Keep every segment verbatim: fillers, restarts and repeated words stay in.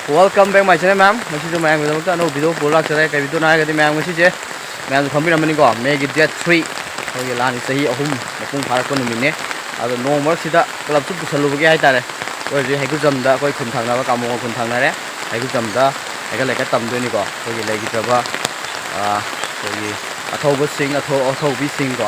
Welcome back my channel, ꯃꯌꯥꯝ꯫ ꯉꯁꯤꯁꯨ ꯃꯌꯥꯝꯒꯤꯗꯃꯛꯇ ꯑꯅꯧꯕ video ꯄꯨꯔ ꯂꯥꯛꯆꯔꯦ꯫ ꯀꯩ video ꯅꯣ ꯍꯥꯏꯔꯒꯗꯤ, ꯃꯌꯥꯝ, ꯉꯁꯤꯁꯦ ꯃꯌꯥꯝꯁꯨ ꯈꯪꯕꯤꯔꯝꯃꯅꯤꯀꯣ, May ꯒꯤ date three, ꯑꯩꯈꯣꯏꯒꯤ ꯂꯥꯟꯒꯤ ꯆꯍꯤ ꯑꯍꯨꯝ ꯃꯄꯨꯡ ꯐꯥꯔꯛꯄ ꯅꯨꯃꯤꯠꯅꯦ꯫ ꯑꯗꯣ ꯅꯣꯡ ꯃꯔꯛꯁꯤꯗ club ꯁꯨ ꯄꯨꯁꯜꯂꯨꯕꯒꯤ ꯍꯥꯏꯇꯥꯔꯦ, ꯑꯩꯈꯣꯏ ꯍꯧꯖꯤꯛ ꯍꯩꯒ꯭ꯔꯨꯖꯝꯗ, ꯑꯩꯈꯣꯏ ꯈꯨꯟ ꯊꯪꯅꯕ, ꯀꯥꯃꯣ ꯈꯨꯟ ꯊꯪꯅꯔꯦ, ꯍꯩꯒ꯭ꯔꯨꯖꯝꯗ ꯍꯩꯀꯠ ꯂꯩꯀꯠ ꯇꯝꯗꯣꯏꯅꯤꯀꯣ꯫ ꯑꯩꯈꯣꯏꯒꯤ ꯂꯩꯈꯤꯗ꯭ꯔꯕ, ꯑꯥ, ꯑꯩꯈꯣꯏꯒꯤ ꯑꯊꯧꯕꯁꯤꯡ, ꯑꯊꯧ-, ꯑꯊꯧꯕꯤꯁꯤꯡꯀꯣ,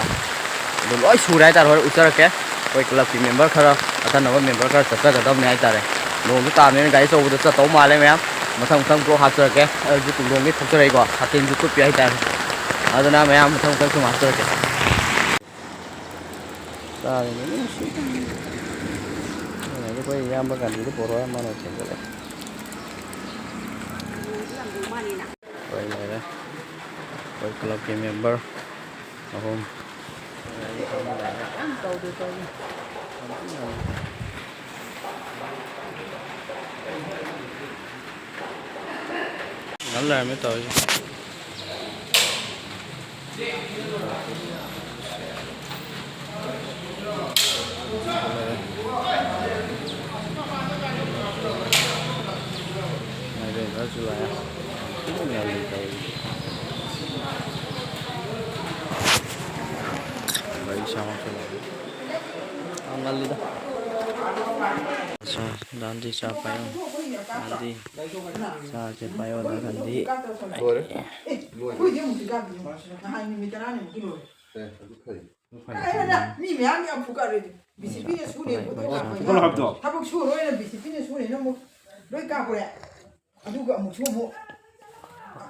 ꯑꯗꯨ ꯂꯣꯏ ꯁꯨꯔꯦ ꯍꯥꯏꯇꯥꯔꯦ꯫ ꯍꯣꯔꯦꯟ ꯎꯠꯆꯔꯛꯀꯦ꯫ ꯑꯩꯈꯣꯏ club ꯀꯤ member ꯈꯔ, ꯑꯈꯟꯅꯕ member ꯈꯔ ꯆꯠꯆꯒꯗꯕꯅꯤ ꯍꯥꯏꯇꯥꯔꯦ꯫ ꯅꯣꯡꯁꯨ ꯇꯥꯕꯅꯤꯅ ꯒꯥꯔꯤ ꯑꯆꯧꯕꯗ ꯆꯠꯇꯧ ꯃꯥꯜꯂꯦ ꯃꯌꯥꯝ꯫ ꯃꯊꯪ ꯃꯊꯪ vlog ꯍꯥꯞꯆꯔꯛꯀꯦ꯫ ꯑꯩꯁꯨ ꯇꯨꯡꯂꯣꯝꯗꯒꯤ ꯊꯣꯛꯆꯔꯛꯏꯀꯣ, ꯁꯥꯇꯤꯟꯁꯨ ꯇꯨꯞꯄꯤ ꯍꯥꯏꯇꯥꯔꯦ꯫ ꯑꯗꯨꯅ ꯃꯌꯥꯝ ꯃꯊꯪ ꯃꯊꯪ ꯁꯨꯝ ꯍꯥꯞꯆꯔꯛꯀꯦ꯫ ꯇꯥꯔꯤꯅꯦ ꯃꯤ ꯁꯤ꯫ ꯑꯩꯈꯣꯏ ꯏꯌꯥꯝꯕ ꯒꯥꯟꯙꯤꯗ ꯄꯣꯔꯛꯑꯣ ꯍꯥꯏ, ꯃꯥꯅ ꯊꯦꯡꯒꯠꯂꯛꯑꯦ꯫ ꯑꯩꯈꯣꯏ ꯂꯩꯔꯦ꯫ ꯑꯩꯈꯣꯏ club ꯀꯤ member ꯑꯍꯨꯝ꯫ ꯉꯟ ꯂꯩꯔꯝꯃꯦ ꯇꯧꯔꯤꯁꯦ꯫ ꯃꯥꯏꯔꯦꯟ ꯈꯔꯁꯨ ꯂꯥꯛꯑꯦ꯫ ꯌꯥꯝ ꯂꯩ ꯇꯧꯔꯤꯁꯦ꯫ ꯒꯥꯔꯤ ꯁꯥꯃꯛꯁꯨ ꯂꯥꯛꯑꯦ꯫ ꯌꯥꯝ ꯉꯜꯂꯤꯗ꯫ ꯗꯥꯟꯗꯤ ꯆꯥ ꯄꯥꯏꯌꯣ꯫ ꯗꯥꯟꯗꯤ꯫ ꯆꯥꯁꯦ ꯄꯥꯏꯌꯣ, ꯗꯥꯟꯗꯤ꯫ ꯂꯣꯏꯔꯦ꯫ ꯂꯣꯏꯔꯦ꯫ ꯑꯦ, ꯑꯗꯨ ꯐꯩ꯫ ꯃꯤ ꯃꯌꯥꯝ ꯌꯥꯝ ꯐꯨꯒꯠꯂꯦ꯫ ꯕꯤ ꯖꯦ ꯄꯤꯅ ꯁꯨꯅꯦ, ꯍꯣꯏ, ꯍꯣꯏ, ꯍꯣꯏ꯫ ꯊꯕꯛ ꯍꯥꯞꯇꯣ꯫ ꯊꯕꯛ ꯁꯨꯔꯣꯏꯅ ꯕꯤ ꯖꯦ ꯄꯤꯅ ꯁꯨꯅꯦꯅ ꯑꯃꯨꯛ ꯂꯣꯏ ꯀꯥꯞꯈ꯭ꯔꯦ꯫ ꯑꯗꯨꯒ ꯑꯃꯨꯛꯁꯨ ꯑꯃꯨꯛ,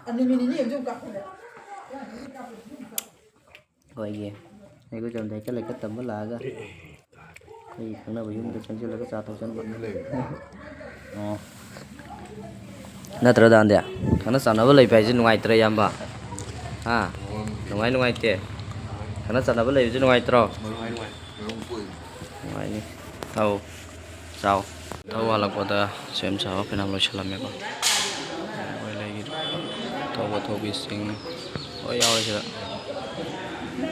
ꯑ, ꯅꯨꯃꯤꯠ ꯅꯤꯅꯤ ꯑꯃꯁꯨ ꯑꯃꯨꯛ ꯀꯥꯞꯈ꯭ꯔꯦ꯫ ꯑꯩꯈꯣꯏꯒꯤ ꯑꯩꯈꯣꯏ ꯆꯝꯗ ꯍꯦꯛꯇ ꯂꯩꯀꯠ ꯇꯝꯕ ꯂꯥꯛꯑꯒ ꯑꯩꯈꯣꯏꯒꯤ ꯈꯪꯅꯕ ꯌꯨꯝꯗ ꯆꯪꯁꯤꯜꯂꯒ ꯆꯥ ꯊꯛꯆꯟꯕ꯫ ꯑꯣ꯫ ꯅꯠꯇ꯭ꯔ ꯗꯥꯟꯗꯦ? ꯈꯪꯅ ꯆꯥꯟꯅꯕ ꯂꯩꯕ ꯍꯥꯏꯁꯦ ꯅꯨꯡꯉꯥꯏꯇ꯭ꯔꯦ, ꯏꯌꯥꯝꯕ? ꯍꯥ? ꯅꯨꯡꯉꯥꯏ ꯅꯨꯡꯉꯥꯏꯇꯦ? ꯈꯪꯅ ꯆꯥꯟꯅꯕ ꯂꯩꯕꯁꯦ ꯅꯨꯡꯉꯥꯏꯇ꯭ꯔꯣ? ꯅꯨꯡꯉꯥꯏꯅꯤ꯫ ꯑꯧ꯫ ꯆꯥꯎ꯫ ꯊꯧ ꯍꯜꯂꯛꯄꯗ ꯁꯦꯝ ꯁꯥꯕ ꯐꯅꯌꯥꯝ ꯂꯣꯏꯁꯤꯜꯂꯝꯃꯦꯀꯣ꯫ ꯃꯣꯏ ꯂꯩꯈꯤꯗ꯭ꯔꯦ꯫ ꯊꯧꯕ ꯊꯧꯕꯤꯁꯤꯡ ꯂꯣꯏ ꯌꯥꯎꯔꯦ ꯁꯤꯗ꯫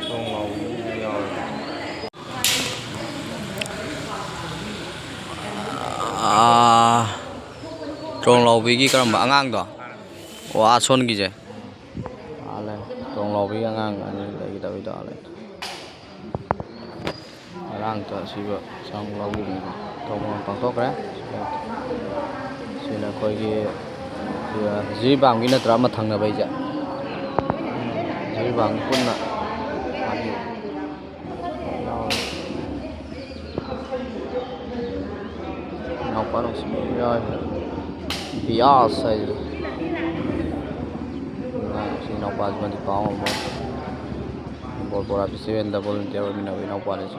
ꯊꯣꯡ ꯂꯥꯎꯕ ꯌꯥꯎꯔꯦ꯫ ꯑꯥ꯫ ꯇꯣꯡꯂꯥꯎꯕꯤꯒꯤ ꯀꯔꯝꯕ ꯑꯉꯥꯡꯗꯣ? ꯑꯣ, ꯑꯥ ꯁꯣꯟꯒꯤꯁꯦ꯫ ꯑꯥ ꯂꯩ꯫ ꯇꯣꯡꯂꯥꯎꯕꯤꯒꯤ ꯑꯉꯥꯡ ꯑꯅꯤ ꯂꯩꯒꯗꯕꯩꯗꯣ ꯑꯥ ꯂꯩ꯫ ꯉꯔꯥꯡꯇ ꯑꯁꯤꯕ ꯆꯥꯡ ꯂꯧꯈꯤꯕꯅꯤ꯫ ꯇꯣꯡꯕ ꯄꯥꯡꯊꯣꯛꯈ꯭ꯔꯦ꯫ ꯁꯤꯅ ꯑꯩꯈꯣꯏꯒꯤ ꯖꯤꯔꯤꯕꯥꯝꯒꯤ ꯅꯠꯇ꯭ꯔꯥ ꯑꯃ ꯊꯪꯅꯕꯩꯁꯦ? ꯖꯤꯔꯤꯕꯥꯝꯒꯤ ꯄꯨꯟꯅ ꯃꯥꯒꯤ ꯌꯥꯎꯔꯦ꯫ ꯏꯅꯥꯎꯄꯥ ꯅꯨꯡꯁꯤꯕ ꯑꯃ ꯌꯥꯎꯔꯦ꯫ ꯕꯤꯌꯥꯁ ꯍꯥꯏꯁꯤꯗꯤ꯫ ꯑꯉꯥꯡ ꯁꯤ ꯏꯅꯥꯎꯄꯥꯁꯤꯃꯗꯤ ꯄꯥꯎ ꯉꯝꯃꯣꯏ꯫ ꯕꯣꯜ ꯕꯣꯔꯥ ꯐꯦꯁꯇꯤꯚꯦꯜꯗ ꯚꯣꯂꯨꯟꯇꯤꯌꯔ ꯑꯣꯏꯃꯤꯟꯅꯕ ꯏꯅꯥꯎꯄꯥꯅꯤ ꯁꯤ꯫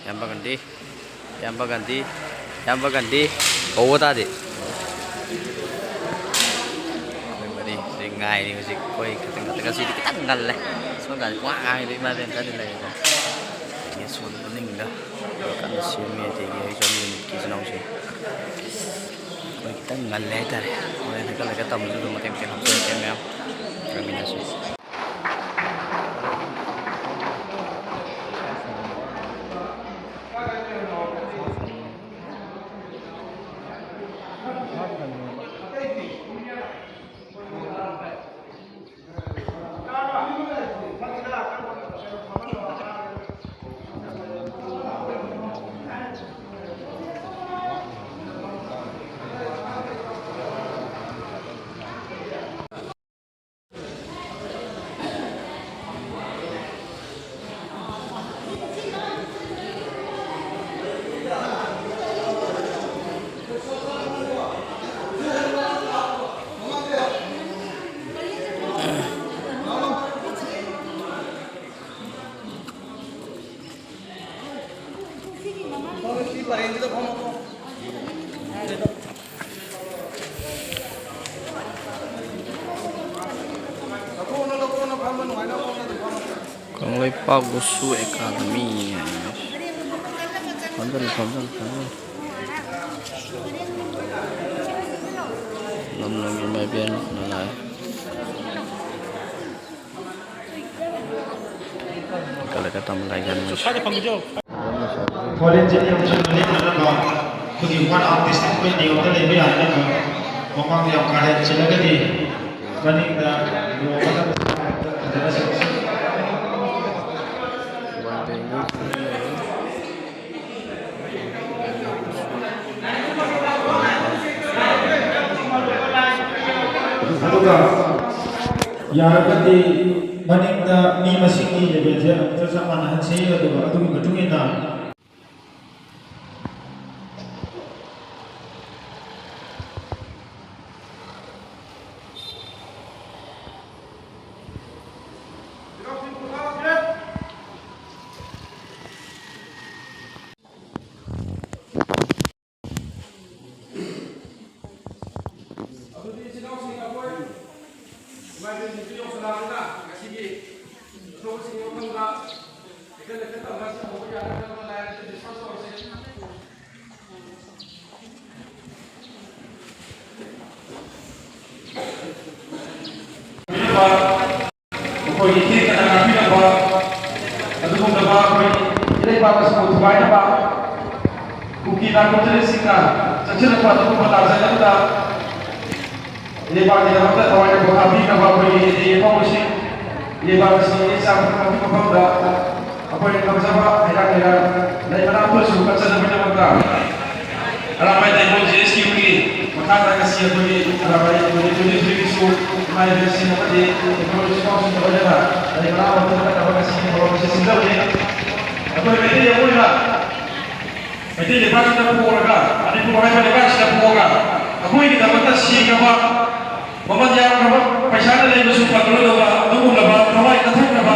ꯏꯌꯥꯝꯕ ꯒꯥꯟꯙꯤ, ꯏꯌꯥꯝꯕ ꯒꯥꯟꯙꯤ, ꯏꯌꯥꯝꯕ ꯒꯥꯟꯙꯤ ꯀꯧꯕ ꯇꯥꯗꯦ꯫ ꯑꯩꯈꯣꯏ ꯃꯔꯤ ꯍꯧꯖꯤꯛ ꯉꯥꯏꯔꯤ꯫ ꯍꯧꯖꯤꯛ ꯑꯩꯈꯣꯏ ꯈꯤꯇꯪ ꯈꯛꯇꯪ ꯉꯁꯤꯗꯤ ꯈꯤꯇꯪ ꯉꯜꯂꯦ꯫ ꯁꯣꯝ ꯀꯥꯟꯗ ꯋꯥ ꯉꯥꯡꯉꯤꯗꯣ ꯏꯃꯥ ꯏꯕꯦꯟ ꯈꯔꯗꯤ ꯂꯩꯔꯦꯀꯣ꯫ ꯌꯦꯟ ꯁꯣꯟꯕ ꯅꯤꯡꯗ ꯀꯟꯅ ꯁꯦꯝꯃꯤ꯫ ꯑꯗꯒꯤ ꯑꯩ ꯆꯠꯂꯤ ꯅꯨꯃꯤꯠꯀꯤ ꯏꯆꯤꯟ ꯏꯅꯥꯎꯁꯤꯡ꯫ ꯑꯩꯈꯣꯏ ꯈꯤꯇꯪ ꯉꯜꯂꯦ ꯍꯥꯏꯇꯥꯔꯦ꯫ ꯍꯣꯔꯦꯟ ꯍꯦꯛꯇ ꯂꯩꯔꯒ ꯇꯝꯕꯁꯨ ꯑꯗꯨꯝ ꯃꯇꯦꯛ ꯃꯇꯦꯛ ꯍꯥꯞꯆꯔꯛꯀꯦ ꯃꯌꯥꯝ꯫ ꯂꯩꯃꯤꯟꯅꯁꯤ꯫ ꯀꯪꯂꯩꯄꯥꯛ ꯋꯨꯁꯨ ꯑꯦꯀꯥꯗꯃꯤ ꯍꯥꯏꯅ꯫ ꯐꯝꯖꯜꯂꯨ, ꯐꯝꯖꯜꯂꯨ, ꯐꯝꯖꯜꯂꯨ꯫ ꯂꯝ ꯂꯝꯒꯤ ꯃꯥꯏꯕꯦꯟ ꯂꯥꯏ꯫ ꯀꯂꯀꯇꯥ ꯂꯥꯏꯒꯟ꯫ ꯀ꯭ꯋꯥꯔꯦꯟꯇꯤꯟ ꯌꯥꯝ ꯆꯨꯝꯅ ꯂꯦꯞꯅꯅꯕ ꯑꯩꯈꯣꯏꯒꯤ ꯋꯥꯟ ꯑꯥꯋꯔ ꯗꯤꯁꯇꯦꯟꯁ ꯑꯩꯈꯣꯏ ꯅꯤꯌꯣꯝꯗ ꯂꯩꯕ ꯌꯥꯅꯅꯕ ꯃꯃꯥꯡ ꯌꯥꯝ ꯀꯥ ꯍꯦꯟꯅ ꯆꯤꯜꯂꯒꯗꯤ ꯃꯅꯤꯡꯗ ꯂꯣꯡꯒꯗꯕ ꯐꯖꯅ ꯆꯠꯁꯤ꯫ ꯑꯗꯨꯒ ꯌꯥꯔꯒꯗꯤ ꯃꯅꯤꯡꯗ ꯃꯤ ꯃꯁꯤꯡꯒꯤ ꯂꯦꯚꯦꯜꯁꯦ ꯑꯃꯨꯛꯇ ꯆꯞ ꯃꯥꯟꯅꯍꯟꯁꯤ꯫ ꯑꯗꯨꯒ ꯑꯗꯨꯒꯤ ꯃꯇꯨꯡ ꯏꯟꯅ ꯑꯗꯨꯗꯤ ꯏꯆꯤꯜ ꯏꯅꯥꯎꯁꯤꯡ ꯑꯩꯈꯣꯏ ꯏꯃꯥ ꯏꯕꯦꯟꯁꯤꯡꯁꯨ ꯌꯧꯁꯜꯂꯛꯑꯕꯅꯤꯅ ꯉꯁꯤꯒꯤ ꯑꯇꯣꯞꯄꯁꯤꯡꯒꯤ ꯃꯐꯝꯗ ꯍꯦꯛꯇ ꯂꯦꯞꯇ ꯇꯧꯅ ꯁꯤ ꯍꯧꯕ ꯌꯥꯅꯅꯕ ꯂꯥꯏꯟ ꯑꯗꯨ ꯗꯤꯁꯄꯔꯁ ꯇꯧꯔꯁꯦ꯫ ꯃꯈꯣꯏꯒꯤ ꯊꯦꯡꯅ ꯉꯥꯛꯄꯤꯔꯝꯕ ꯑꯗꯨꯒꯨꯝꯂꯕ ꯑꯩꯈꯣꯏ ꯏꯔꯩꯄꯥꯛ ꯑꯁꯤꯕꯨ ꯊꯨꯒꯥꯏꯅꯕ ꯀꯨꯀꯤ ꯅꯥꯔꯀꯣꯇꯤꯁꯁꯤꯡꯅ ꯆꯪꯁꯤꯜꯂꯛꯄ ꯑꯗꯨꯒꯨꯝꯕ ꯇꯥꯟꯖꯥ ꯑꯗꯨꯗ ꯏꯔꯩꯄꯥꯛꯀꯤꯗꯃꯛꯇ ꯊꯋꯥꯏꯅ ꯄꯣꯊꯥꯕꯤꯈ꯭ꯔꯕ ꯑꯩꯈꯣꯏꯒꯤ ꯅꯤꯇꯤ ꯑꯐꯥꯎꯕꯁꯤꯡ, ꯏꯔꯩꯄꯥꯛ ꯑꯁꯤ ꯏꯆꯥ ꯄꯨꯝꯅꯃꯛꯀꯤ ꯃꯐꯝꯗ ꯑꯩꯈꯣꯏꯅ ꯉꯝꯖꯕ ꯍꯩꯔꯥꯡ ꯂꯩꯔꯥꯡ ꯂꯩ ꯃꯅꯥ ꯑꯃꯁꯨ ꯀꯠꯆꯅꯕꯒꯤꯗꯃꯛꯇ ꯑꯔꯥꯝꯕꯥꯏ ꯇꯥꯏꯕꯪ ꯖꯤ ꯑꯦꯁ ꯀ꯭ꯌꯨꯒꯤ ꯃꯈꯥꯗ ꯉꯁꯤ ꯑꯩꯈꯣꯏꯒꯤ ꯑꯔꯥꯝꯕꯥꯏ ꯇ꯭ꯋꯦꯟꯇꯤ ꯇ꯭ꯋꯦꯟꯇꯤ ꯊ꯭ꯔꯤꯒꯤꯁꯨ ꯏꯃꯥ ꯏꯕꯦꯟꯁꯤꯡ ꯑꯃꯗꯤ ꯑꯩꯈꯣꯏ ꯏꯆꯤꯜ ꯏꯅꯥꯎꯁꯤꯡꯒ ꯂꯣꯏꯅꯅ ꯂꯩ ꯃꯅꯥ ꯑꯃ ꯀꯠꯅꯕ ꯉꯁꯤꯒꯤ ꯊꯧꯔꯝ ꯑꯁꯤ ꯁꯤꯟꯖꯕꯅꯤ꯫ ꯑꯩꯈꯣꯏ ꯃꯩꯇꯩ ꯑꯃ ꯑꯣꯏꯅ ꯃꯩꯇꯩ ꯂꯩꯕꯥꯛꯁꯤꯗ ꯄꯣꯛꯂꯒ, ꯃꯅꯤꯄꯨꯔ ꯍꯥꯏꯕ ꯂꯩꯕꯥꯛꯁꯤꯗ ꯄꯣꯛꯂꯒ, ꯑꯩꯈꯣꯏꯒꯤꯗꯃꯛꯇ ꯁꯤꯈ꯭ꯔꯕ, ꯃꯃꯜ ꯌꯥꯝꯈ꯭ꯔꯕ, ꯄꯩꯁꯥꯅ ꯂꯩꯕꯁꯨ ꯐꯪꯂꯣꯏꯗꯕ ꯑꯗꯨꯒꯨꯝꯂꯕ ꯊꯋꯥꯏ ꯀꯠꯊꯣꯛꯈ꯭ꯔꯕ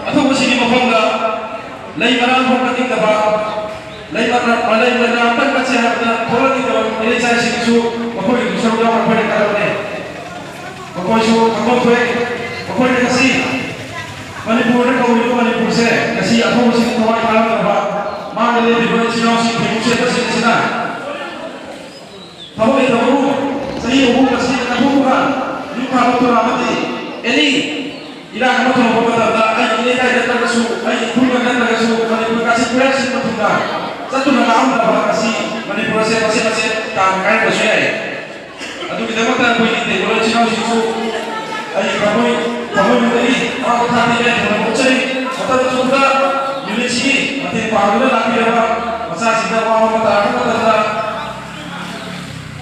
ꯑꯊꯧꯕꯁꯤꯡꯒꯤ ꯃꯐꯝꯗ ꯂꯩ ꯃꯔꯥꯡ ꯐꯣꯡꯀꯠꯅꯤꯡꯗꯕ, ꯂꯩ ꯃꯔꯥ-, ꯂꯩ ꯃꯔꯥ ꯀꯠꯀꯠꯁꯦ ꯍꯥꯏꯕꯗ ꯊꯣꯛꯂꯛꯅꯤꯡꯗꯕ ꯏꯔꯩꯆꯥꯁꯤꯡꯁꯨ ꯃꯈꯣꯏꯒꯤꯁꯨ ꯁꯔꯨꯛ ꯌꯥꯎꯅ ꯑꯩꯈꯣꯏꯅ ꯀꯠꯂꯕꯅꯤ꯫ ꯃꯈꯣꯏꯁꯨ ꯈꯪꯐꯝ ꯊꯣꯛꯏ꯫ ꯃꯈꯣꯏꯅ ꯉꯁꯤ ꯃꯅꯤꯄꯨꯔꯗ ꯀꯧꯔꯤꯕ ꯃꯅꯤꯄꯨꯔꯁꯦ ꯉꯁꯤ ꯑꯊꯧꯕꯁꯤꯡ ꯊꯋꯥꯏ ꯌꯥꯎꯗꯕ ꯃꯥꯡꯗ ꯂꯦꯞꯂꯤꯕ ꯏꯆꯤꯜ ꯏꯅꯥꯎꯁꯤꯡ ꯊꯦꯡꯒꯨ ꯁꯦꯠꯄꯁꯤꯡ ꯑꯁꯤꯅ ꯊꯕꯛ ꯂꯩꯇꯕꯕꯨ ꯆꯍꯤ ꯑꯍꯨꯝ ꯑꯁꯤ ꯀꯠꯊꯣꯛꯇꯨꯅ ꯌꯨꯝ ꯊꯥꯗꯣꯛꯇꯨꯅ ꯑꯃꯗꯤ ꯑꯦꯅꯤ ꯏꯔꯥꯡ ꯑꯃ ꯊꯣꯛꯂꯛꯄ ꯃꯇꯝꯗ ꯑꯩꯒꯤ ꯂꯩꯀꯥꯏ ꯅꯠꯇ꯭ꯔꯒꯁꯨ ꯑꯩꯒꯤ ꯈꯨꯡꯒꯪ ꯅꯠꯇ꯭ꯔꯒꯁꯨ ꯃꯅꯤꯄꯨꯔ ꯀꯥꯡꯆꯤꯛ ꯀꯣꯏꯔꯥꯡ ꯁꯤꯟꯕ ꯊꯨꯡꯅ ꯆꯠꯇꯨꯅ ꯂꯥꯛꯑꯝꯗꯕ ꯑꯁꯤ ꯃꯅꯤꯄꯨꯔ ꯑꯁꯦ ꯃꯆꯦꯠ ꯃꯆꯦꯠ ꯇꯥꯅ ꯀꯥꯏꯔꯝꯕꯁꯨ ꯌꯥꯏ꯫ ꯑꯗꯨꯒꯤꯗꯃꯛꯇ ꯑꯩꯈꯣꯏꯒꯤ ꯇꯦꯡꯒꯣꯜ ꯏꯆꯤꯜ ꯏꯅꯥꯎꯁꯤꯡꯁꯨ ꯑꯩ ꯊꯃꯣꯏ ꯊꯃꯣꯏꯅꯨꯡꯗꯒꯤ ꯑꯋꯥꯕ ꯊꯥꯗꯦ ꯍꯥꯏꯅ ꯊꯝꯃꯣꯏ ꯎꯠꯆꯔꯤ꯫ ꯃꯇꯝ ꯆꯨꯞꯄꯗ ꯌꯨꯅꯤꯠꯁꯤꯒꯤ ꯃꯇꯦꯡ ꯄꯥꯡꯗꯨꯅ ꯂꯥꯛꯄꯤꯔꯕ ꯃꯆꯥꯁꯤꯡꯗ ꯑꯋꯥꯕ ꯑꯃ ꯇꯥꯔꯛꯄ ꯃꯇꯝꯗ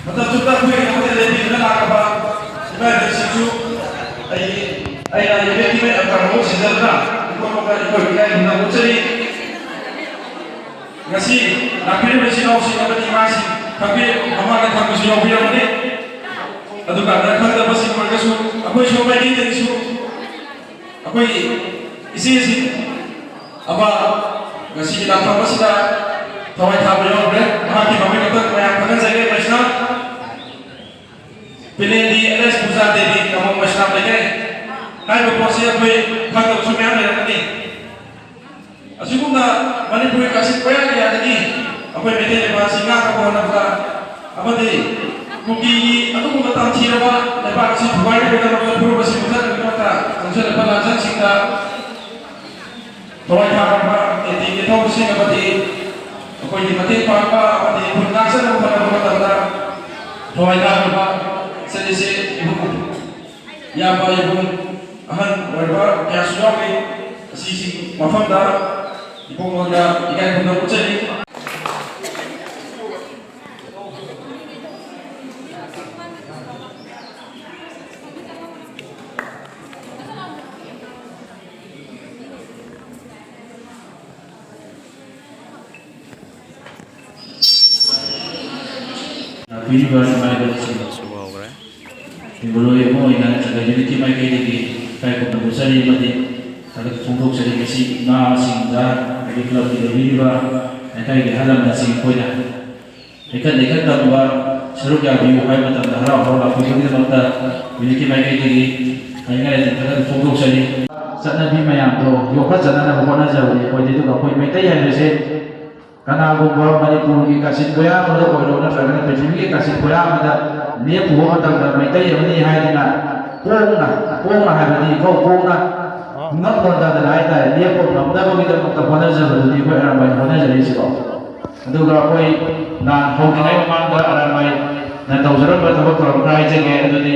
ꯃꯇꯝ ꯆꯨꯞꯄꯗ ꯑꯩꯈꯣꯏꯒꯤꯗꯃꯛꯇ ꯂꯦꯞꯄꯤꯗꯨꯅ ꯂꯥꯛꯂꯕ ꯏꯃꯥ ꯏꯕꯦꯜꯁꯤꯡꯁꯨ ꯑꯩ ꯑꯩꯅ ꯌꯨꯅꯤꯠꯀꯤ ꯃꯦꯟ ꯑꯐꯕ ꯃꯍꯨꯠ ꯁꯤꯟꯖꯗꯨꯅ ꯏꯀꯣꯟ ꯀꯣꯟꯅ ꯑꯩꯈꯣꯏ ꯏꯀꯥꯏ ꯈꯨꯝꯅꯕ ꯎꯠꯆꯔꯤ꯫ ꯉꯁꯤ ꯂꯥꯛꯄꯤꯔꯤꯕ ꯏꯆꯤꯜ ꯏꯅꯥꯎꯁꯤꯡ ꯑꯃꯗꯤ ꯏꯃꯥꯁꯤꯡ ꯈꯪꯕꯤ-, ꯃꯃꯥꯡꯗ ꯈꯪꯕꯁꯨ ꯌꯥꯎꯕꯤꯔꯝꯒꯅꯤ꯫ ꯑꯗꯨꯀꯥꯟꯗ ꯈꯪꯗꯕꯁꯤꯡ ꯑꯣꯏꯔꯒꯁꯨ ꯑꯩꯈꯣꯏ ꯁꯣꯝ ꯃꯥꯏꯀꯩꯗꯒꯤꯁꯨ ꯑꯩꯈꯣꯏꯒꯤ ꯏꯆꯦꯁꯤꯡ ꯑꯃ ꯉꯁꯤꯒꯤ ꯂꯥꯛꯐꯝ ꯑꯁꯤꯗ ꯊꯋꯥꯏ ꯊꯥꯕ ꯌꯥꯎꯈ꯭ꯔꯦ꯫ ꯃꯍꯥꯛꯀꯤ ꯃꯃꯤꯡ ꯑꯝꯇꯪ ꯃꯌꯥꯝ ꯈꯪꯍꯟꯖꯒꯦ꯫ ꯃꯩꯁꯅꯥꯝ ꯄꯤꯂꯦꯟꯗꯤ ꯑꯦꯜ ꯑꯦꯁ ꯄꯨꯖꯥ ꯗꯦꯕꯤ, ꯀꯃꯝ ꯃꯩꯁꯅꯥꯝ ꯂꯩꯀꯥꯏ꯫ ꯍꯥꯏꯔꯤꯕ ꯄꯣꯠꯁꯤ ꯑꯩꯈꯣꯏ ꯈꯪꯗꯕꯁꯨ ꯃꯌꯥꯝ ꯂꯩꯔꯝꯒꯅꯤ꯫ ꯑꯁꯤꯒꯨꯝꯅ ꯃꯅꯤꯄꯨꯔꯒꯤ ꯀꯥꯆꯤꯟ ꯀꯣꯌꯥ ꯀꯌꯥꯗꯒꯤ ꯑꯩꯈꯣꯏ ꯃꯩꯇꯩ ꯂꯩꯕꯥꯛ ꯑꯁꯤ ꯉꯥꯛꯅꯕ ꯍꯣꯠꯅꯕꯗ ꯑꯃꯗꯤ ꯀꯨꯀꯤꯒꯤ ꯑꯗꯨꯒꯨꯝꯕ ꯇꯝꯊꯤꯔꯕ ꯂꯩꯕꯥꯛ ꯑꯁꯤ ꯊꯨꯒꯥꯏꯅꯕꯒꯤꯗꯃꯛꯇ ꯐꯨꯔꯨꯞ ꯑꯁꯤ ꯃꯨꯊꯠꯅꯕꯒꯤꯗꯃꯛꯇ ꯆꯪꯁꯤꯜꯂꯛꯄ ꯂꯥꯟꯖꯟꯁꯤꯡꯗ ꯊꯋꯥꯏ ꯊꯥꯈ꯭ꯔꯕ ꯑꯦꯟ ꯇꯤ ꯑꯦꯒꯤ ꯊꯧꯕꯁꯤꯡ ꯑꯃꯗꯤ ꯑꯩꯈꯣꯏꯒꯤ ꯃꯇꯦꯡ ꯄꯥꯡꯕ ꯑꯃꯗꯤ ꯈꯨꯟ ꯉꯥꯛꯆꯅꯕ ꯍꯣꯠꯅꯕ ꯃꯇꯝꯗ ꯊꯋꯥꯏ ꯊꯥꯈ꯭ꯔꯕ ꯏꯆꯟ ꯏꯆꯦ ꯏꯕꯨꯡ ꯏꯌꯥꯝꯕ ꯏꯕꯨꯡ ꯑꯍꯟ ꯑꯣꯏꯔꯕ ꯀꯌꯥꯁꯨ ꯌꯥꯎꯔꯤ꯫ ꯑꯁꯤꯁꯤꯡ ꯃꯐꯝꯗ ꯏꯕꯨꯡꯉꯣꯗ ꯏꯀꯥꯏ ꯈꯨꯝꯅꯕ ꯎꯠꯆꯔꯤ꯫ ꯂꯥꯛꯄꯤꯔꯤꯕ ꯏꯃꯥ ꯏꯕꯦꯜꯁꯤꯡ ꯁꯨ ꯍꯧꯈ꯭ꯔꯦ꯫ ꯏꯕꯨꯡꯂꯣꯏ ꯑꯃ ꯑꯣꯏꯅ ꯅꯠꯇ꯭ꯔꯒ ꯌꯨꯅꯤꯠꯀꯤ ꯃꯥꯏꯀꯩꯗꯒꯤ ꯏꯀꯥꯏ ꯈꯨꯝꯅꯕ ꯎꯠꯆꯔꯤ ꯑꯃꯗꯤ ꯊꯥꯒꯠꯄ ꯐꯣꯡꯗꯣꯛꯆꯔꯤ꯫ ꯉꯁꯤ ꯏꯃꯥꯁꯤꯡꯗ ꯑꯩꯒꯤ ꯀ꯭ꯂꯕꯀꯤ ꯂꯩꯕꯤꯔꯤꯕ ꯂꯩꯀꯥꯏꯒꯤ ꯑꯍꯜ ꯂꯃꯟꯁꯤꯡ ꯑꯩꯈꯣꯏꯅ ꯂꯩꯈꯠ ꯂꯩꯈꯠ ꯇꯝꯕ ꯁꯔꯨꯛ ꯌꯥꯕꯤꯌꯨ ꯍꯥꯏꯕ ꯃꯇꯝꯗ ꯍꯔꯥꯎ ꯍꯔꯥꯎ ꯂꯥꯛꯄꯤꯕꯒꯤꯗꯃꯛꯇ ꯌꯨꯅꯤꯠꯀꯤ ꯃꯥꯏꯀꯩꯗꯒꯤ ꯍꯥꯏꯅꯤꯡꯉꯥꯏ ꯂꯩꯇꯅ ꯊꯥꯒꯠꯄ ꯐꯣꯡꯗꯣꯛꯆꯔꯤ꯫ ꯆꯠꯅꯕꯤ ꯃꯌꯥꯝꯗꯣ ꯌꯣꯛꯈꯠꯆꯅꯅꯕ ꯍꯣꯠꯅꯖꯕꯅꯤ ꯑꯩꯈꯣꯏꯗꯤ꯫ ꯑꯗꯨꯒ ꯑꯩꯈꯣꯏ ꯃꯩꯇꯩ ꯍꯥꯏꯕꯁꯦ ꯀꯅꯥꯒꯨꯝꯕ ꯃꯅꯤꯄꯨꯔꯒꯤ ꯀꯥꯆꯤꯟ ꯀꯣꯌꯥ ꯑꯃꯗ ꯑꯣꯏꯔꯣ ꯅꯠꯇ꯭ꯔꯒꯅ ꯄ꯭ꯔꯤꯊꯤꯕꯤꯒꯤ ꯀꯥꯆꯤꯟ ꯀꯣꯌꯥ ꯑꯃꯗ ꯂꯦꯞꯄꯨꯕ ꯃꯇꯝꯗ ꯃꯩꯇꯩ ꯑꯃꯅꯤ ꯍꯥꯏꯗꯅ ꯄꯣꯡꯅ, ꯄꯣꯡꯅ ꯍꯥꯏꯕꯗꯤ ꯏꯀꯧ ꯄꯣꯡꯅ ꯉꯝ ꯅꯣꯟꯊꯗꯅ ꯍꯥꯏꯇꯥꯔꯦ, ꯂꯦꯞꯄ ꯉꯝꯅꯕꯒꯤꯗꯃꯛꯇ ꯍꯣꯠꯅꯖꯕꯗꯨꯅꯤ ꯑꯩꯈꯣꯏ ꯑꯔꯥꯝꯕꯥꯏꯅ ꯍꯣꯠꯅꯖꯔꯤꯁꯤꯀꯣ꯫ ꯑꯗꯨꯒ ꯑꯩꯈꯣꯏ ꯂꯥꯟ ꯍꯧꯗ꯭ꯔꯤꯉꯩ ꯃꯃꯥꯡꯗ ꯑꯔꯥꯟꯕꯥꯏꯅ ꯇꯧꯖꯔꯝꯕ ꯊꯕꯛ ꯊꯧꯔꯝ ꯈꯔ ꯍꯥꯏꯖꯒꯦ꯫ ꯑꯗꯨꯗꯤ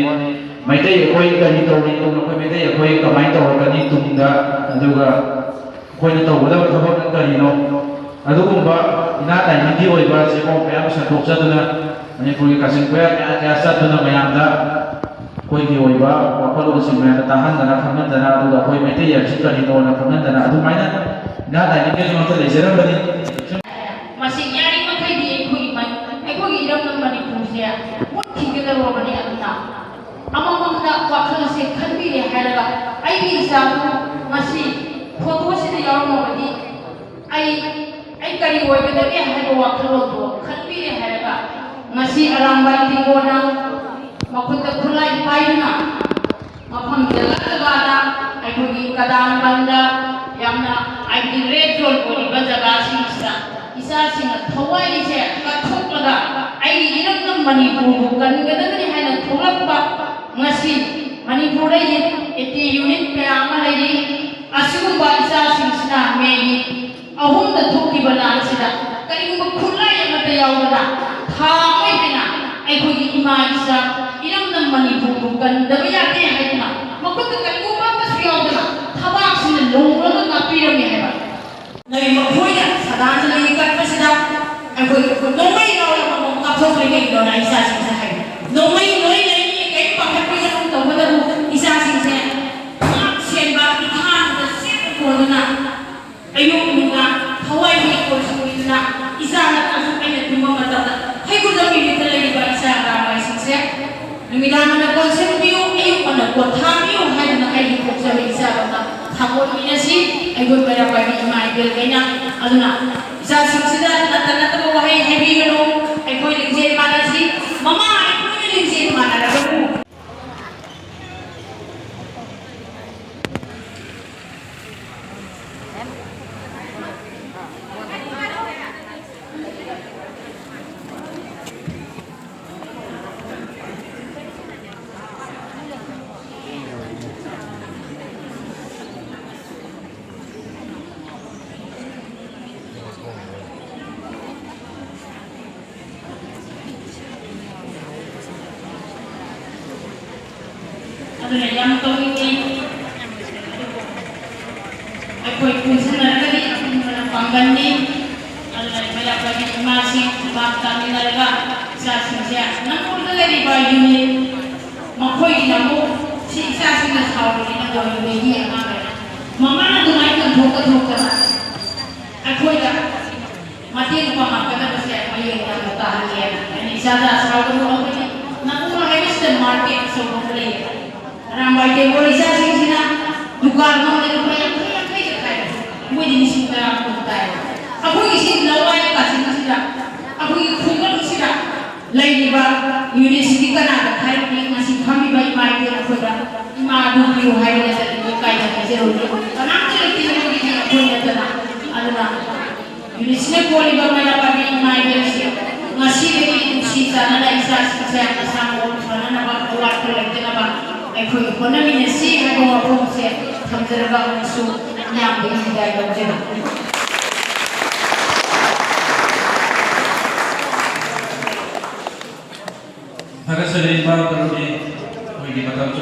ꯃꯩꯇꯩ ꯑꯩꯈꯣꯏ ꯀꯔꯤ ꯇꯧꯔꯤ, ꯑꯩꯈꯣꯏ ꯃꯩꯇꯩ ꯑꯩꯈꯣꯏ ꯀꯃꯥꯏꯅ ꯇꯧꯔꯛꯀꯅꯤ ꯇꯨꯡꯗ, ꯑꯗꯨꯒ ꯑꯩꯈꯣꯏꯅ ꯇꯧꯒꯗꯕ ꯊꯕꯛꯅ ꯀꯔꯤꯅꯣ, ꯑꯗꯨꯒꯨꯝꯕ ꯏꯅꯥꯠ ꯂꯥꯏꯅꯤꯡꯒꯤ ꯑꯣꯏꯕ ꯆꯦꯐꯣꯡ ꯃꯌꯥꯝ ꯁꯟꯗꯣꯛꯆꯗꯨꯅ, ꯃꯅꯤꯄꯨꯔꯒꯤ ꯀꯥꯆꯤꯟ ꯀꯣꯌꯥ ꯀꯌꯥ ꯀꯌꯥ ꯆꯠꯇꯨꯅ ꯃꯌꯥꯝꯗ ꯑꯩꯈꯣꯏꯒꯤ ꯑꯣꯏꯕ ꯋꯥꯈꯜꯂꯣꯟꯁꯤꯡ ꯃꯌꯥꯝꯗ ꯇꯥꯍꯟꯗꯅ ꯈꯪꯍꯟꯗꯅ, ꯑꯗꯨꯒ ꯑꯩꯈꯣꯏ ꯃꯩꯇꯩ ꯍꯥꯏꯕꯁꯤ ꯀꯔꯤꯅꯣꯅ ꯈꯪꯍꯟꯗꯅ, ꯑꯗꯨꯃꯥꯏꯅ ꯏꯅꯥꯠ ꯂꯥꯏꯅꯤꯡꯒꯤ ꯃꯔꯛꯇ ꯂꯩꯖꯔꯝꯕꯅꯤ꯫ ꯃꯁꯤ ꯌꯥꯔꯤꯃꯈꯩꯗꯤ ꯑꯩꯈꯣꯏꯒꯤ ꯃ-, ꯑꯩꯈꯣꯏꯒꯤ ꯏꯔꯝꯗꯝ ꯃꯅꯤꯄꯨꯔꯁꯦ ꯃꯨꯠꯈꯤꯒꯗꯧꯔꯕꯅꯤ꯫ ꯑꯗꯨꯅ ꯑꯃꯃꯝꯅ ꯋꯥꯈꯜꯁꯦ ꯈꯟꯕꯤꯔꯦ ꯍꯥꯏꯔꯒ, ꯑꯩꯒꯤ ꯏꯆꯥꯗꯨ ꯉꯁꯤ ꯐꯣꯇꯣꯁꯤꯗ ꯌꯥꯎꯔꯝꯃꯕꯗꯤ ꯑꯩ, ꯑꯩ ꯀꯔꯤ ꯑꯣꯏꯒꯗꯒꯦ ꯍꯥꯏꯕ ꯋꯥꯈꯜꯂꯣꯟꯗꯣ ꯈꯟꯕꯤꯔꯦ ꯍꯥꯏꯔꯒ, ꯉꯁꯤ ꯑꯔꯥꯝꯕꯥꯏ ꯇꯦꯡꯒꯣꯅ ꯃꯈꯨꯠꯇ ꯈꯨꯠꯂꯥꯏ ꯄꯥꯏꯗꯨꯅ ꯃꯐꯝ ꯖꯒꯥ ꯖꯒꯥꯗ ꯑꯩꯈꯣꯏꯒꯤ ꯀꯗꯥꯝ ꯕꯟꯗ ꯌꯥꯝꯅ, ꯍꯥꯏꯕꯗꯤ, ꯔꯦꯗ ꯖꯣꯟ ꯑꯣꯏꯔꯤꯕ ꯖꯒꯥꯁꯤꯡꯁꯤꯗ ꯏꯆꯥꯁꯤꯡꯅ ꯊꯋꯥꯏꯁꯦ ꯀꯠꯊꯣꯛꯂꯒ ꯑꯩꯒꯤ ꯏꯔꯝꯗꯝ ꯃꯅꯤꯄꯨꯔꯕꯨ ꯀꯟꯒꯗꯕꯅꯤ ꯍꯥꯏꯅ ꯊꯣꯛꯂꯛꯄ ꯉꯁꯤ ꯃꯅꯤꯄꯨꯔꯗ ꯑꯦꯟꯇꯤ ꯌꯨꯅꯤꯠ ꯀꯌꯥ ꯑꯃ ꯂꯩꯔꯤ꯫ ꯑꯁꯤꯒꯨꯝꯕ ꯏꯆꯥꯁꯤꯡꯁꯤꯅ ꯃꯦꯒꯤ ꯑꯍꯨꯝꯗ ꯊꯣꯛꯈꯤꯕ ꯂꯥꯟꯁꯤꯗ ꯀꯔꯤꯒꯨꯝꯕ ꯈꯨꯠꯂꯥꯏ ꯑꯃꯠꯇ ꯌꯥꯎꯗꯅ ꯊꯥ ꯑꯃ ꯍꯦꯟꯅ ꯑꯩꯈꯣꯏꯒꯤ ꯏꯃꯥ ꯏꯆꯥ ꯏꯔꯝꯗꯝ ꯃꯅꯤꯄꯨꯔꯕꯨ ꯀꯟꯗꯕ ꯌꯥꯗꯦ ꯍꯥꯏꯗꯨꯅ ꯃꯈꯨꯠꯇ ꯀꯔꯤꯒꯨꯝꯕ ꯑꯃꯠꯇꯁꯨ ꯌꯥꯎꯗꯅ ꯊꯕꯥꯛꯁꯤꯅ ꯂꯣꯡꯂꯒ ꯉꯥꯛꯄꯤꯔꯝꯃꯤ ꯍꯥꯏꯕ꯫ ꯅꯣꯏ ꯃꯈꯣꯏꯅ ꯁꯗꯥꯅꯟꯗ ꯂꯩ ꯀꯠꯄꯁꯤꯗ ꯑꯩꯈꯣꯏ ꯅꯣꯡꯃꯩ ꯂꯧꯔꯒ ꯑꯃꯨꯛ ꯀꯥꯞꯊꯣꯛꯈ꯭ꯔꯦ꯫ ꯀꯩꯒꯤꯅꯣꯅ ꯏꯆꯥꯁꯤꯡꯁꯦ ꯍꯥꯏ, ꯅꯣꯡꯃꯩ ꯂꯣꯏ ꯂꯩꯅꯤ, ꯀꯔꯤꯝ ꯄꯥꯈꯠꯄꯤꯒꯅꯨ ꯇꯧꯕꯇꯕꯨ ꯏꯆꯥꯁꯤꯡꯁꯦ ꯉꯥꯛ ꯁꯦꯟꯕ ꯏꯊꯥꯅꯗ ꯆꯦꯠꯅ ꯀꯣꯟꯗꯨꯅ ꯑꯌꯨꯛ ꯅꯨꯡꯗꯥꯡ ꯊꯋꯥꯏ ꯂꯩꯀꯣꯜ ꯁꯨꯡꯕꯤꯗꯨꯅ ꯏꯆꯥ ꯅꯠꯇ꯭ꯔꯁꯨ ꯑꯩꯅ ꯇꯨꯝꯕ ꯃꯇꯝꯗ ꯍꯩꯀꯨ ꯖꯧꯒꯤ ꯃꯤꯠꯇ ꯂꯩꯔꯤꯕ ꯏꯆꯥ ꯑꯉꯥꯡꯁꯤꯡꯁꯦ ꯅꯨꯃꯤꯗꯥꯡ ꯉꯟꯅ ꯀꯣꯟꯁꯤꯟꯕꯤꯌꯨ, ꯑꯌꯨꯛ ꯉꯟꯅ ꯀꯣꯟ ꯊꯥꯕꯤꯌꯨ ꯍꯥꯏꯗꯨꯅ ꯑꯩꯒꯤ ꯄꯣꯛꯆꯕ ꯏꯆꯥꯗꯧꯅ ꯊꯥꯒꯣꯟꯃꯤꯟꯅꯁꯤ꯫ ꯑꯩꯈꯣꯏ ꯃꯩꯔꯥ ꯄꯥꯏꯕꯤ ꯏꯃꯥ ꯏꯕꯦꯜꯈꯩꯅ ꯑꯗꯨꯅ ꯏꯆꯥꯁꯤꯡꯁꯤꯗ ꯅꯠꯇ ꯅꯠꯇꯕ ꯋꯥꯍꯩ ꯍꯥꯏꯕꯤꯒꯅꯨ꯫ ꯑꯩꯈꯣꯏ ꯂꯤꯡꯖꯦꯜ ꯃꯥꯟꯅꯁꯤ꯫ ꯃꯃꯥ ꯑꯩꯈꯣꯏꯅ ꯂꯤꯡꯖꯦꯜ ꯃꯥꯟꯅꯔꯒꯕꯨ ꯑꯗꯨꯅ ꯌꯥꯝ ꯇꯧꯅꯤꯡꯉꯤ꯫ ꯑꯗꯨꯕꯨ ꯑꯩꯈꯣꯏ ꯄꯨꯟꯁꯤꯟꯅꯔꯒꯗꯤ ꯑꯄꯨꯟꯕꯅ ꯄꯥꯡꯒꯜꯅꯤ꯫ ꯑꯗꯨꯅ ꯃꯩꯔꯥ ꯄꯥꯏꯕꯤ ꯏꯃꯥꯁꯤꯡ ꯈꯨꯄꯥꯛ ꯇꯥꯃꯤꯟꯅꯔꯒ ꯏꯆꯥꯁꯤꯡꯁꯦ ꯅꯝꯕꯣꯜꯗ ꯂꯩꯔꯤꯕ ꯌꯨꯅꯤꯠ ꯃꯈꯣꯏꯒꯤꯅ ꯑꯃꯨꯛ ꯁꯤ ꯏꯆꯥꯁꯤꯡꯅ ꯁꯥꯎꯔꯤꯅꯤꯅ ꯇꯧꯔꯤꯕꯒꯤ ꯑꯉꯥꯡꯈꯩꯅ ꯃꯃꯥꯅ ꯑꯗꯨꯃꯥꯏꯅ ꯀꯟꯊꯣꯛ ꯀꯟꯊꯣꯛꯇꯅ ꯑꯩꯈꯣꯏꯗ ꯃꯇꯦꯡ ꯄꯥꯡꯉꯛꯀꯗꯕꯁꯦ ꯃꯌꯦꯡ ꯌꯥꯝꯅ ꯇꯥꯍꯜꯂꯦ꯫ ꯑꯩꯅ ꯏꯆꯥꯗ ꯁꯥꯎꯒꯅꯨ, ꯑꯩꯈꯣꯏꯒꯤ ꯅꯝꯕꯣꯜ ꯍꯥꯏꯕꯁꯤꯗ ꯃꯥꯔꯀꯦꯠ ꯑꯆꯧꯕ ꯑꯃ ꯂꯩꯌꯦ꯫ ꯑꯔꯥꯝꯕꯥꯏ ꯇꯦꯝꯕꯣꯜ ꯏꯆꯥꯁꯤꯡꯁꯤꯅ ꯗꯨꯀꯥꯟ ꯑꯃꯗ ꯂꯨꯄꯥ ꯌꯥꯡꯈꯩ ꯌꯥꯡꯈꯩꯗ ꯊꯥꯏ꯫ ꯃꯣꯏꯗꯤ ꯂꯤꯁꯤꯡ ꯇꯔꯥ ꯀꯨꯟ ꯇꯥꯏ꯫ ꯑꯩꯈꯣꯏꯒꯤ ꯁꯤ ꯂꯋꯥꯏ ꯀꯥꯆꯤꯟꯁꯤꯗ, ꯑꯩꯈꯣꯏꯒꯤ ꯈꯨꯡꯒꯪꯁꯤꯗ ꯂꯩꯔꯤꯕ ꯌꯨꯅꯤꯠꯁꯤꯗꯤ ꯀꯅꯥꯗ ꯊꯥꯏꯔꯨꯅꯤ? ꯉꯁꯤ ꯐꯝꯃꯤꯕ ꯏꯃꯥ ꯏꯕꯦꯟ ꯑꯩꯈꯣꯏꯗ ꯏꯃꯥ ꯑꯗꯨ ꯄꯤꯌꯨ ꯍꯥꯏꯕ ꯅꯠꯇꯅ ꯏꯀꯥꯏꯗ ꯍꯥꯏꯖꯔꯨꯅꯤ꯫ ꯀꯅꯥꯝꯇ ꯂꯩꯇꯦ ꯃꯣꯏꯒꯤꯗꯤ ꯑꯩꯈꯣꯏ ꯅꯠꯇꯅ꯫ ꯑꯗꯨꯅ ꯌꯨꯅꯤꯠꯁꯤꯅ ꯀꯣꯜꯂꯤꯕ ꯃꯩꯔꯥ ꯄꯥꯏꯕꯤ ꯏꯃꯥ ꯏꯕꯦꯟꯁꯤꯡ, ꯉꯁꯤꯗꯒꯤ ꯅꯨꯡꯁꯤ ꯆꯥꯟꯅꯅ ꯏꯆꯥꯁꯤꯡꯁꯦ ꯑꯁꯥꯡꯕ ꯐꯅꯅꯕ, ꯑꯋꯥꯠꯄ ꯂꯩꯇꯅꯕ ꯑꯩꯈꯣꯏ ꯍꯣꯠꯅꯃꯤꯟꯅꯁꯤ ꯍꯥꯏꯕ ꯋꯥꯐꯝꯁꯦ ꯊꯝꯖꯔꯒ ꯑꯃꯨꯛꯁꯨ ꯃꯌꯥꯝꯗ ꯏꯗꯥꯏ ꯂꯧꯖꯔꯤ꯫ ꯊꯥꯒꯠꯆꯔꯤ ꯏꯃꯥ ꯇꯔꯨꯛꯀꯤ ꯑꯩꯈꯣꯏꯒꯤ ꯃꯇꯝꯁꯨ꯫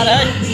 ꯍꯩ꯫